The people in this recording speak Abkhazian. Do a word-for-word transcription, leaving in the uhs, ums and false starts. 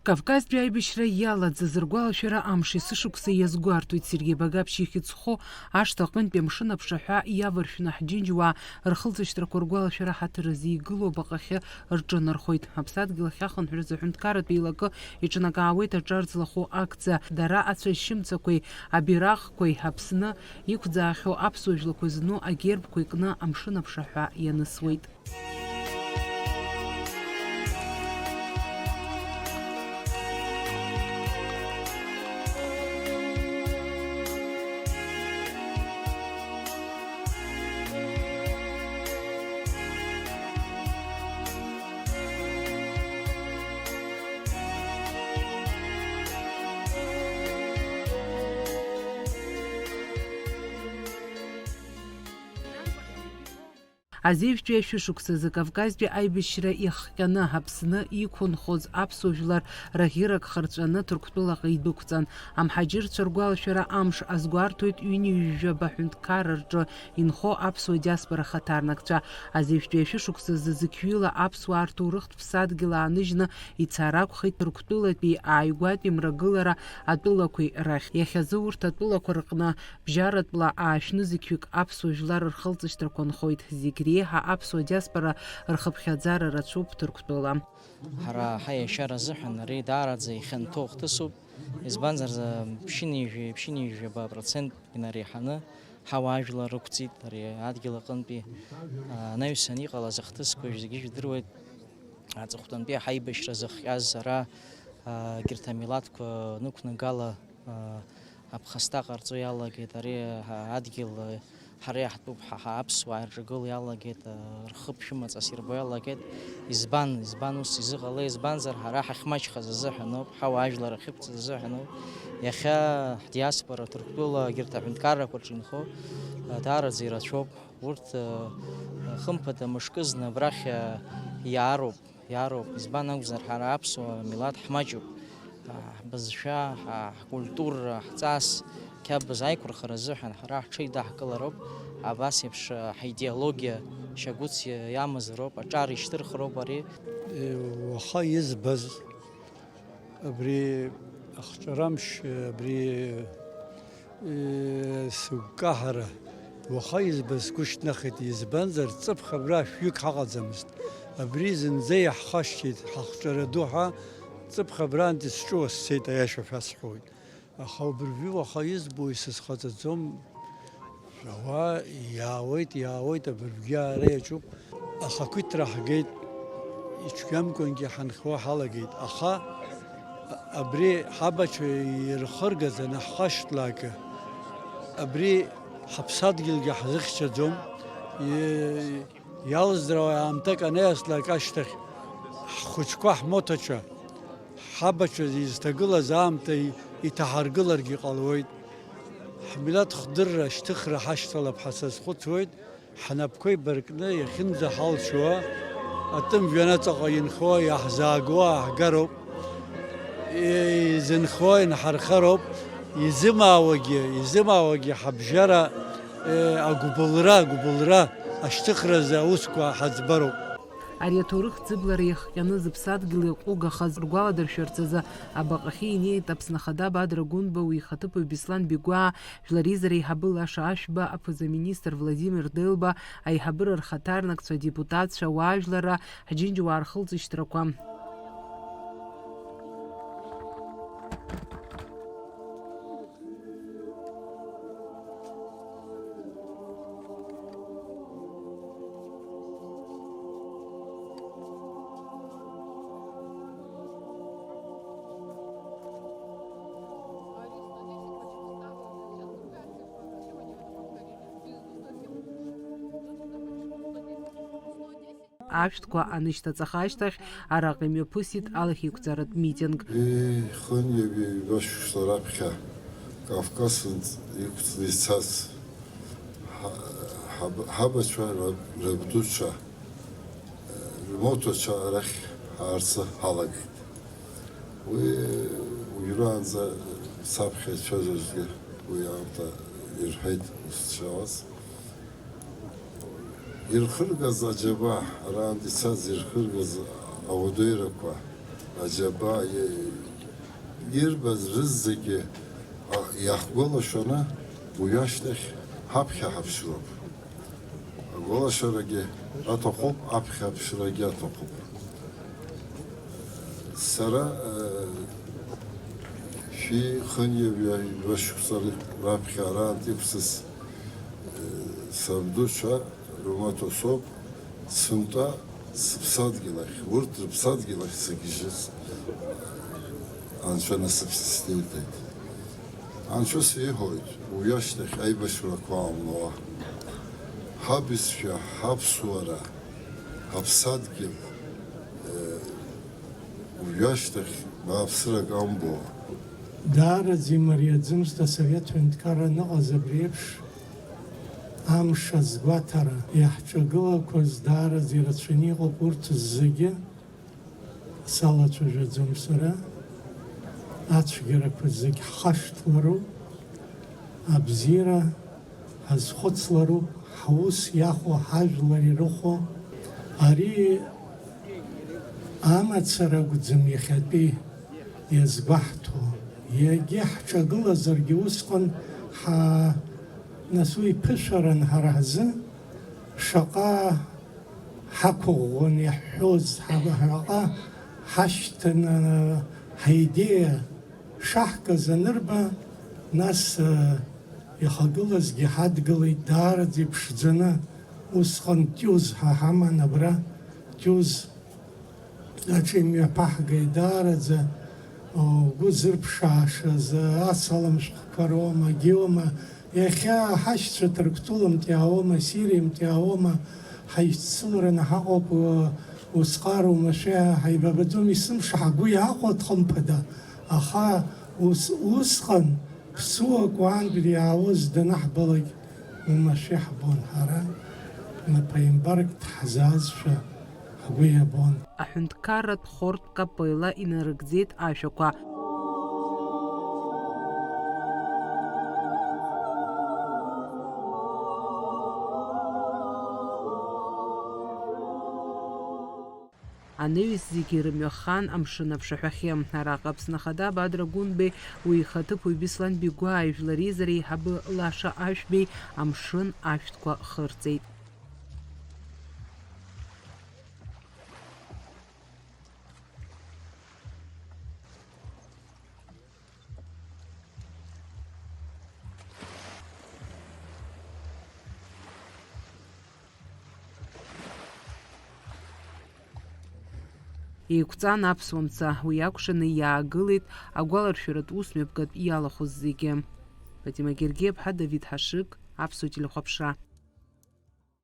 Кавказтәи аибашьра иалаӡаз ргәалашәара амш есышықәса иазгәарҭоит. Сергеи Багаԥшь ихьӡ зху ашҭа аҟынтәи амшын аԥшаҳәа иаваршәны ҳџьынџьуаа рхылҵышьҭрақәа ргәалашәара ҳаҭыр азы игылоу абаҟахьы рҿынархоит. Аԥсадгьыл ахь ахынҳәразы аҳәынҭқарратә еилакы иҿнакаауеит аҿар злахәу акциа. Дара ацәашьымцақәеи абираҟқәеи Аԥсны иқәӡаахьоу аԥсуа жәлақәа зну агербқәа икны амшын аԥшаҳәа ианысуеит. Азеижәтәи ашәышықәсазы Кавказтәи аибашьра иахҟьаны Аԥсны иқәынхоз аԥсуа жәлар раӷьырак хырҵәаны Ҭырқәтәылаҟа идәықәҵан. Амҳаџьырцәа ргәалашәара амш азгәарҭоит ҩынҩажәаба ҳәынҭқарра рҿы инхо аԥсуа диаспора хаҭарнакцәа. Азеижәтәи ашәышықәсазы зықьҩыла аԥсуаа рҭоурыхтә ԥсадгьыл ааныжьны ицар акәхеит Ҭырқәтәылатәи ааигәатәи мрагылара атәылақәеи рахь. Иахьазы урҭ атәылақәа рҟны бжьаратәла аашәны зықьҩык аԥсуа жәлар рхылҵышьҭрақәа нхоит. Зегь реиҳа аԥсуа диаспора рхыԥхьаӡара рацәоуп Ҭырқәтәыла. Ҳара ҳаиашьара азыҳәан ари даараӡа ихьанҭоу хҭысуп, избанзар, ԥшьынҩажәи, ԥшьынҩажәаба процент инареиҳаны ҳауаажәлар рықәҵит ари адгьыл аҟынтәи, а, анаҩсан иҟалаз ахҭысқәа зегьы жәдыруеит. Аҵыхәтәантәи ҳаибашьра зыхҟьаз ара, а, егьырҭ амилаҭқәа нықәнагала, а, аԥхасҭа ҟарҵо иалагеит, ари, а, адгьыл, а, ҳара иаҳтәуп, ҳа, ҳа аԥсуаа ирҿагыло иалагеит, а, рхы ԥшәымаҵас ирбо иалагеит. Избан, избан ус изыҟалеи? Избанзар, ҳара ҳахьмаҷхаз азыҳәан ауп, ҳауаажәлар ахьықәҵыз азыҳәан ауп. Иахьа ҳдиаспора Ҭырқәтәыла егьырҭ аҳәынҭқаррақәа рҿы инхо, а, даараӡа ирацәоуп. Урҭ, э, хымԥада мышкызны абрахь, э, иаароуп, иаароуп. Избан акәзар, ҳара аԥсуа милаҭ ҳмаҷуп. Ҳ-, ҳбызшәа, ҳ-, ҳкультура, ҳҵас, қьабз аиқәырхара азыҳәан ҳара ҳҽеидаҳкылароуп. Абас еиԥш, э, ҳидеологиа шьагәыц иамазароуп, аҿар ишьҭырхроуп ари. Э, уаха избаз Абри ахҿарамш, абри, э, сыгәкаҳара уаха избаз сгәы шьҭнахит, избанзар, ҵыԥх абра шәҩык ҳаҟаӡамызт. Абри зынӡа иаҳхашҭит, ҳахҿара ду ҳәа, ҵыԥх абрантәи сҿыуа сцеит, аиаша шәасҳәоит. Аха убыржәы уаха избо исызхаҵаӡом. Ауаа иаауеит, иаауеит, абыржәгьы аара иаҿуп. Ахақәиҭра ҳгеит, ицәгьамкәангьы ҳанхауа ҳалагеит. Аха абри ҳабацәа ирхыргаз анаҳхашҭлак, абри ҳаԥсадгьылгьы ҳзыхьчаӡом. И-, иалздрауа аамҭак анаиаслак ашьҭахь, ҳхәыҷқәа, ҳмоҭацәа, ҳабацәа изҭагылаз аамҭа иҭаҳаргыларгьы ҟалоит. Ҳмилаҭ хдырра, шьҭыхра ҳашьҭалап ҳәа сазхәыцуеит. Ҳнапқәа еибаркны иахьынӡаҳалшьуа, атәым жәҩанаҵаҟа инхо, иаҳзаагуа ааҳгароуп. Изынхо инҳархароуп. Изымаауагьы, изымаауагьы ҳабжьара, э, агәыбылра, агәыбылра ашьҭыхразы аусқәа ҳаӡбароуп. Ари аҭоурых ӡыблара иахҟьаны зыԥсадгьыл иаҟәыгахаз ргәаладыршәарц азы абаҟахьы инеит Аԥсны Ахада Бадра Гәынба, уи ихаҭыԥуаҩ Беслан Бигәаа, Жәлар реизара аиҳабы Лаша Ашәба, аԥыза-министр Владимир Делба, аиҳабыра рхаҭарнакцәа, адепутатцәа, ауаажәларра, ҳџьынџьуаа рхылҵышьҭрақәа. Ашәҭқәа анышьҭаҵаха ашьҭахь, араҟа имҩаԥысит алахьеиқәҵаратә митинг. Ҩи хынҩажәи ҩба шықәса раԥхьа Кавказынтә иқәҵны ицаз ҳа-, ҳаб-, ҳабацәа раб-, рабдуцәа, рмоҭацәа арахь ҳаарцы ҳалагеит. Уи уажәраанӡа саԥхьа ицәазаргьы уи аамҭа ирҳәеит узцәаауаз. Ирхыргаз аџьабаа, араантә ицаз ирхыргаз ауадаҩрақәа, Аџьабаа ирбаз рызегьы, а, иаҳгәалашәаны уи ашьҭахь ҳаԥхьа ҳаԥшроуп. Агәалашәарагьы аҭахуп, аԥхьа аԥшрагьы аҭахуп. Сара, э, шәи хынҩажәи жәа шықәса раԥхьа араантә иқәсыз, э, сабдуцәа рымаҭәа соуп, сынтәа сыԥсадгьыл ахь, урҭ рыԥсадгьыл ахь сыгьежьыз, Анцәа насыԥ сызҭеиҭеит. Анцәа сиҳәоит, уи ашьҭахь аибашьрақәа аамлауа. Ҳабызшәа, ҳаԥсуара, ҳаԥсадгьыл, э, уи ашьҭахь бааԥсрак амбо. Даараӡа имариаӡамызт асовет ҳәынҭқарра аныҟаз абри еиԥш амш азгәаҭара. Иаҳҿагылақәаз даараӡа ирацәаны иҟоуп урҭ зегьы. Салацәажәаӡом сара, ацәгьарақәа зегь ҳхашҭлароуп, абзиара ҳазхәыцлароуп, ҳус иахәо ҳажәлар ирыхәо. Ари амацара акәӡам иахьатәи иазгәаҳҭо. Егьа ҳҿагылазаргьы усҟан ҳа-, нас уи ԥышәаран ҳара ҳзы шаҟа ҳақәыӷәӷәан иаҳҳәоз, ҳараҟа ҳашьҭаны ҳаидеиа шаҳкыз анырба, нас, э, ихагылазгьы ҳадгылеит даараӡа иԥшӡаны. Усҟан Тиуз ҳа ҳаман абра, Тиуз аҿы имҩаԥаҳгеит даараӡа, угәы зырԥшаашаз, асалам шәҟәқәа роума, геома, иахьа ҳашьцәа Ҭырқәтәыламтәи аауама, Сириамтәи аауама, ҳаиццылараны ҳаҟоуп, усҟар умашәа ҳаибабаӡом, есымша ҳгәы иаахәоит, хымԥада, аха ус, усҟан ԥсуак уаантәи иаауаз данаҳбалак, умашәа ҳбон ҳара, напаимбарк дҳзаазшәа ҳгәы иабон. Аҳәынҭқарратә хортә капелла инарыгӡеит ашәақәа. Анаҩс зегьы рымҩахан амшын аԥшаҳәахьы. Араҟа Аԥсны Ахада Бадра Гәынбеи, уи ихаҭыԥуаҩ Беслан Бигәааи жәлар реизара еиҳабы Лаша Ашәбеи амшын ашәҭқәа хырҵеит. Еиқәҵан аԥсуа мца, уи акәшаны иаагылеит агәаларшәаратә ус мҩаԥгатә иалахәыз зегьы. Фатима Гергиаԥҳа, Давид Ҳашыг, Аԥсуа телехәаԥшра.